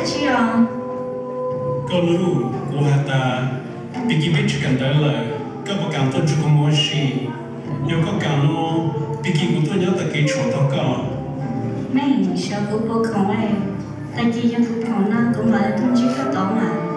Tsis yog. Koj lub, kuv has tas, pig kig peb tsis kawm ntawv lawm, koj puas kam tuaj nrog kuv mus ua si? Yog koj kam no, pig kig kuv tuaj nyob tag kis tshuam tau koj. Meej, xyov kuv puas khoom li, tag kis yog kuv khoom no kuv mam li tuaj ntsib koj tod mas.